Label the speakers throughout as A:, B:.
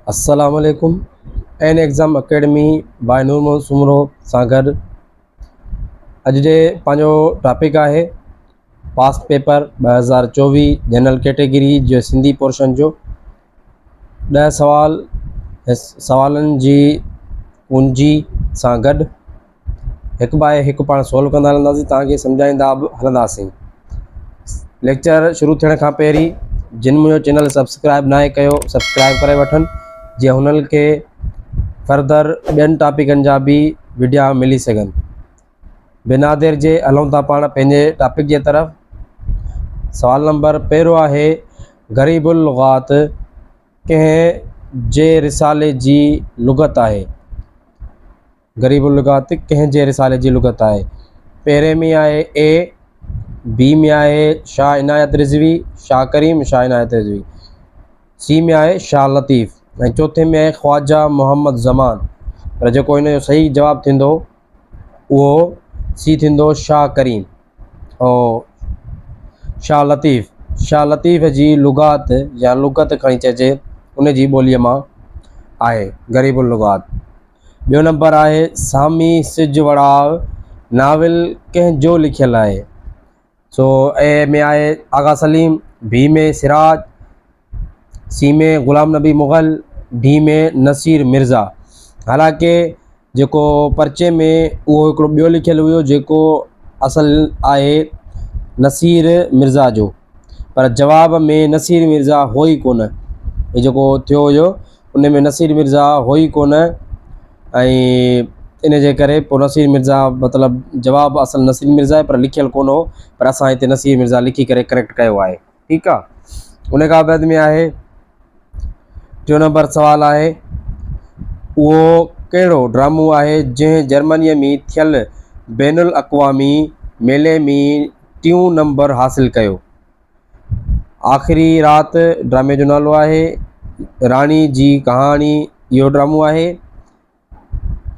A: السلام عليڪم N exam academy by Noor Muhammad Soomro سان گڏ اڄ جي پنهنجو ٽاپڪ آهي پاس پيپر 2024 جنرل ڪيٽيگري جو سنڌي پورشن جو 10 سوال سوالن جي ڪنجي سان گڏ هڪ باء هڪ پاڻ سولو ڪندا هلنداسين توهان کي سمجهائيندا به هلنداسين ليڪچر شروع ٿيڻ کان پهرين جن منهنجو چينل سبسڪرائب ناهي ڪيو سبسڪرائب ڪري وٺن جيئن هنن کي فردر ٻين ٽاپڪن جا به وڊيا ملي سگهن بنا دير جي هلون ٿا پاڻ پنهنجي ٽاپڪ جي طرف سوال نمبر پهريون آهي غريب اللغات ڪنهن جي رسالي جي لغت آهي غريب اللغات ڪنهن جي رسالي جي لغت آهي؟ پهرين ۾ آهي اي، بي ۾ آهي شاهه عنايت رضوي، شاهه ڪريم، شاهه عنايت رضوي، سي ۾ آهي شاهه لطيف ۽ چوٿين ۾ آهي خواجه محمد زمان. پر جيڪو هن جو صحيح جواب ٿيندو اهو سي ٿيندو شاهه ڪريم او شاهه لطيف. شاهه لطيف جي لغات يا لغت کڻي چئجي ان جي ٻوليء مان آهي غريب اللغات. ٻيو نمبر آهي سامي سج وڙاء ناول ڪنهن جو لکيل آهي؟ سو اي ۾ آهي آغا سليم، بي ۾ سراج، سي ۾ غلام نبي مغل، ڊي ۾ نصير مرزا. حالانڪه جيڪو پرچي ۾ اهو هڪڙو ٻيو لکيل هيو جيڪو اصل آهي نصير مرزا جو پر جواب ۾ نصير مرزا هو ئي ڪونه. هي جيڪو ٿيو هيو ان ۾ نصير مرزا هو ئي ڪونه ۽ ان جي ڪري پوء نصير مرزا مطلب جواب اصل نصير مرزا آهي پر لکيل ڪونه هو پر اسان هتي نصير مرزا لکي ڪري ڪريڪٽ ڪيو آهي ٺيڪ آ ان کان بعد ۾ آهي ٽيون نمبر سوال آهي اهو ڪهڙو ڊرامو آهي جنهن جرمنيء ۾ ٿيل بين الاقوامي ميلي ۾ ٽيون نمبر حاصل ڪيو آخري رات ڊرامي جو نالو آهي راڻي جي ڪهاڻي اهو ڊرامو آهي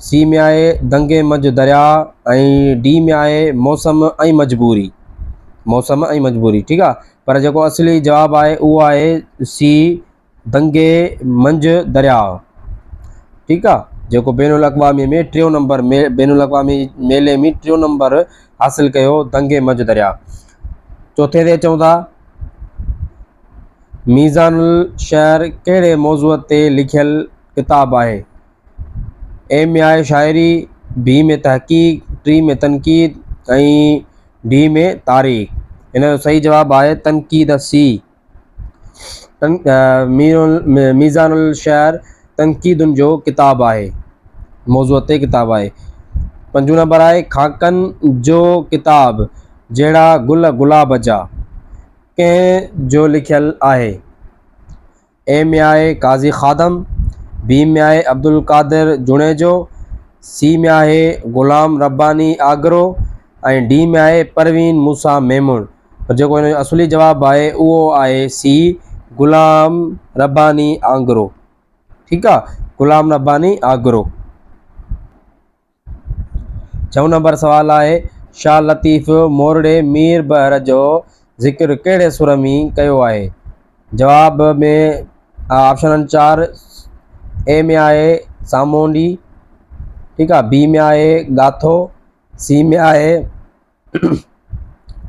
A: سي ۾ آهي دنگي منجهه درياء ۽ ڊي ۾ آهي موسم ۽ مجبوري موسم ۽ مجبوري ٺيڪ آهي پر جيڪو اصلي جواب آهي اهو آهي سي دنگي منجهه درياء ٺيڪ آ جيڪو بين الاقوامي ۾ ٽيون نمبر بين الاقوامي ميلي ۾ ٽيون نمبر حاصل ڪيو دنگي منجهه درياء چوٿين تي اچون ٿا ميزان الشعر ڪهڙي موضوع تي لکيل ڪتاب آهي اي ۾ آهي شاعري بي ۾ تحقيق ٽي ۾ تنقيد ۽ ڊي ۾ تاريخ هن جو صحيح جواب آهي تنقيد سي ميزان الشعر تنقيدن جو ڪتاب آهي موضوع تي ڪتاب آهي پنجون نمبر آهي خاڪن جو ڪتاب جهڙا گل گلاب جا ڪنهن جو لکيل آهي اي ۾ آهي قاضي خادم بي ۾ آهي عبدالقادر جوڻيجو سي ۾ آهي غلام رباني آگرو ۽ ڊي ۾ آهي پروين موسيٰ ميمڻ پر جيڪو هن جو اصلي جواب آهي اهو آهي سي غلام رباني آگرو ٺيڪ آ غلام رباني آگرو ڇهون نمبر سوال آهي شاهه لطيف مورڙي مير بحر جو ذڪر ڪهڙي سر ۾ ڪيو آهي جواب ۾ آپشن آهن چار اي ۾ آهي سامونڊي ٺيڪ آ بي ۾ آهي گاٿو سي ۾ آهي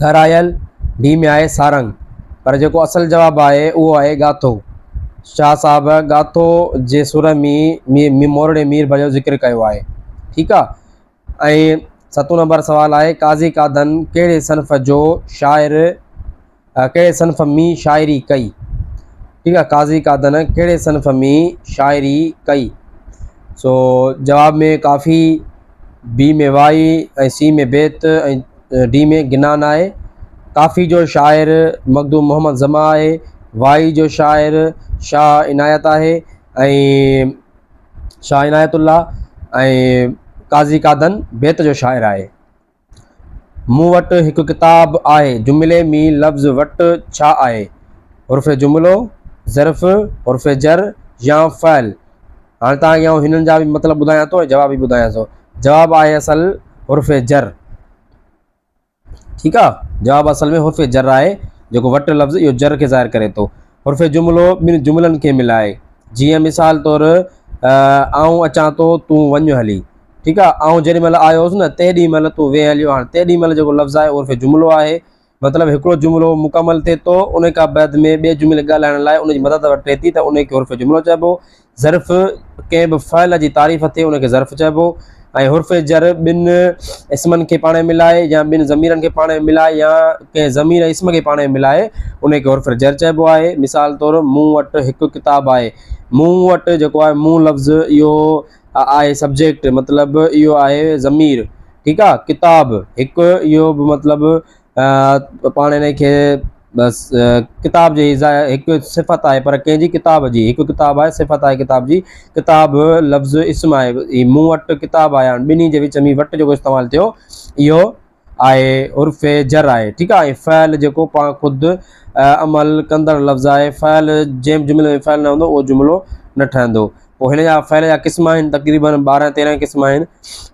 A: گهرايل ڊي ۾ آهي سارنگ پر جيڪو اصل جواب آهي اهو آهي ڳاٿو. شاهه صاحب ڳاٿو جي سر ۾ مورڙي مير بجو ذڪر ڪيو آهي. ٺيڪ آ ۽ ستون نمبر سوال آهي قاضي قادن ڪهڙي صنف جو شاعر ڪهڙي صنف ۾ شاعري ڪئي؟ ٺيڪ آ قاضي قادن ڪهڙي صنف ۾ شاعري ڪئي؟ سو جواب ۾ ڪافي بي ۾ وائي ۽ سي ۾ بيت ۽ ڊي ۾ گنان آهي. ڪافي جو شاعر مخدوم محمد زمان آهي، وائي جو شاعر شاهه عنايت آهي ۽ شاهه عنايت الله ۽ قاضي قادن بيت جو شاعر آهي. مون وٽ هڪ ڪتاب آهي. جملي ۾ لفظ وٽ ڇا آهي؟ حرف جملو، ظرف، حرف جر يا فعل؟ هاڻي توهان کي آئون هنن جا به مطلب ٻڌايان ٿو ۽ جواب به ٻڌايان ٿو. جواب آهي اصل حرف جر. ٺيڪ آ جواب اصل ۾ حرف جر آهي جيڪو وٽ لفظ اهو جر کي ظاهر ڪري ٿو. حرف جملو ٻن جملن کي ملائي. جيئن مثال طور آئون اچان ٿو تون وڃ هلي ٺيڪ آ آئون جيڏي مهل آيو هوس نه تيڏي مهل تون ويهه هليو هاڻ تيڏي مهل جيڪو لفظ آهي عرف جملو آهي مطلب هڪڙو جملو مڪمل ٿئي ٿو ان کان بعد ۾ ٻئي جملي ڳالهائڻ لاء ان جي مدد وٺي ٿي ته ان کي حرف جملو چئبو. ظرف ڪنهن به فعل جي تعريف ٿئي ان کي ظرف چئبو ۽ حرف جر ٻن اسمن کي پاڻ ۾ ملائي يا ٻن ضميرن کي پاڻ ۾ ملائي يا ڪنهن ضمير ۽ اسم کي پاڻ ۾ ملائي ان کي حرف جر چئبو آهي. مثال طور مون وٽ هڪ ڪتاب آهي. مون وٽ جيڪو آهي مون لفظ اهو آهي سبجيڪٽ مطلب اهو آهي ضمير ٺيڪ آ ڪتاب هڪ اهو به مطلب پاڻ ان کي بس ڪتاب جي هڪ صفت آهي پر ڪنهن جي ڪتاب جي هڪ ڪتاب آهي صفت آهي ڪتاب جي ڪتاب لفظ اسم آهي هي مون وٽ ڪتاب آهي هاڻي ٻنهي جي وچ ۾ وٽ جيڪو استعمال ٿيو اهو آهي عرف جر آهي ٺيڪ آهي فعل جيڪو پاڻ خود عمل ڪندڙ لفظ آهي فعل جنهن جملي ۾ فعل نه هوندو اهو جملو نه ٺهندو پوء هن جا فعل جا قسم آهن تقريبن ٻارهن تيرهن قسم آهن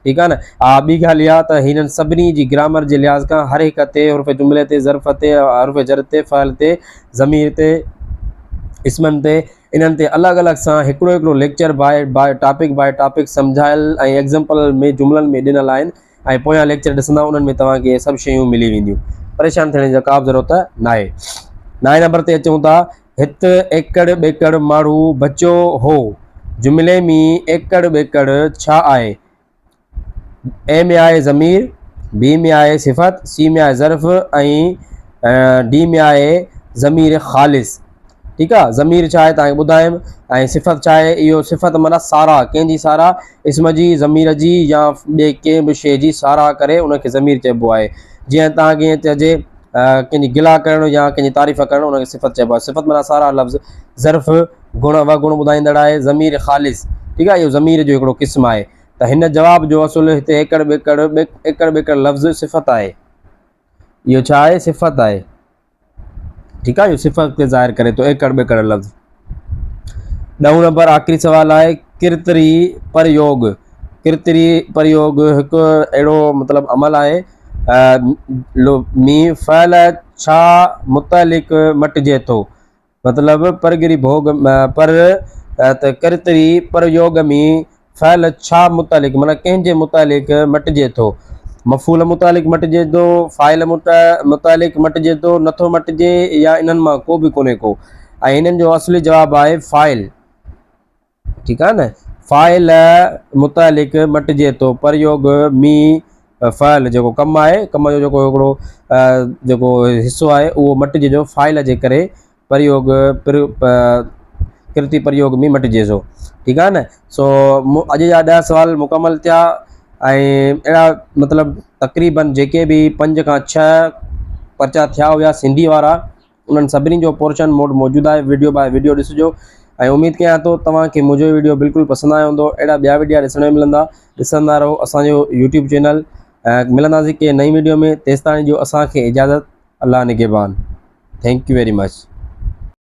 A: ٺيڪ آهي نه ها ٻي ڳالهه اها ته هنن سڀني جي گرامر جي لحاظ کان هر هڪ تي حرف جملي تي ظرف تي حرف جر تي فعل تي ضمير تي اسمن تي انهن تي الڳ الڳ سان هڪڙو هڪڙو lecture by by topic by topic سمجهايل ۽ example ۾ جملن ۾ ڏنل آهن ۽ پويان ليڪچر ڏسندا انهن ۾ توهان کي اهي سڀ شيون ملي وينديون پريشان ٿيڻ جي ڪا به ضرورت ناهي نائين نمبر تي اچون ٿا هت ايڪڙ ٻيڪڙ ماڙهو بچيو هو. جملي ۾ ايڪڙ ٻيڪڙ ڇا آهي؟ اي ۾ آهي ضمير، بي ۾ آهي صفت، سي ۾ آهي ظرف ۽ ڊي ۾ آهي ضمير خالص. ٺيڪ آ ضمير ڇا آهي توهان کي ٻڌايم ۽ صفت ڇا آهي اهو صفت معنيٰ ساراهه ڪنهن جي ساراهه اسم جي ضمير جي يا ٻئي ڪنهن به شيء جي ساراهه ڪري ان کي ضمير چئبو آهي جيئن توهان کي ائين چئجي ڪنهن جي گلا ڪرڻ يا ڪنهن جي تعريف ڪرڻ ان کي صفت چئبو آهي صفت معنيٰ ساراهه لفظ ظرف گڻ اوگڻ ٻڌائيندڙ آهي ضمير خالص ٺيڪ آهي اهو ضمير جو هڪڙو قسم آهي ته هن جواب جو اصل هتي ايڪڙ ٻيڪڙ ايڪڙ ٻيڪڙ لفظ صفت آهي اهو ڇا آهي صفت آهي ٺيڪ آهي اهو صفت کي ظاهر ڪري ٿو ايڪڙ ٻيڪڙ لفظ ڏهون نمبر آخري سوال آهي ڪرتري پريوگ ڪرتري پريوگ هڪ اهڙو مطلب عمل آهي مي فعل ڇا متعلق مٽجي ٿو مطلب پرگري ڀوڳ پر ته ڪرتري پريوگ ۾ فعل ڇا متعلق معنيٰ ڪنهن جي متعلق مٽجي ٿو مفعول متعلق مٽجي ٿو فاعل متعلق مٽجي ٿو نٿو مٽجي يا انهن مان ڪو به ڪونهي ڪو ۽ انهن جو اصلي جواب آهي فاعل ٺيڪ آهي نه فاعل متعلق مٽجي ٿو پريوگ ۾ فعل جيڪو ڪم آهي ڪم جو جيڪو هڪڙو جيڪو حصو آهي اهو مٽجي جو فاعل جي ڪري پريوگ پر ڪرتي پريوگ ۾ مٽجي ٿو ٺيڪ آهي نه سو اڄ جا ڏهه سوال مڪمل ٿيا ۽ اهڙا مطلب تقريبن جيڪي به پنج کان ڇهه پرچا ٿيا هيا سنڌي وارا انهن سڀني جو پورشن مون وٽ موجود آهي وڊيو باء وڊيو ڏسجو ۽ اميد ڪيان ٿو توهان کي منهنجو وڊيو بلڪل پسند آيو هوندو اهڙا ٻيا وڊيا ڏسڻ ۾ ملندا ڏسندا رهو اسان جو يوٽيوب چينل ۽ ملنداسين ڪنهن نئين وڊيو ۾ تيستائين جو اسان کي اجازت الله نگهبان thank you very much.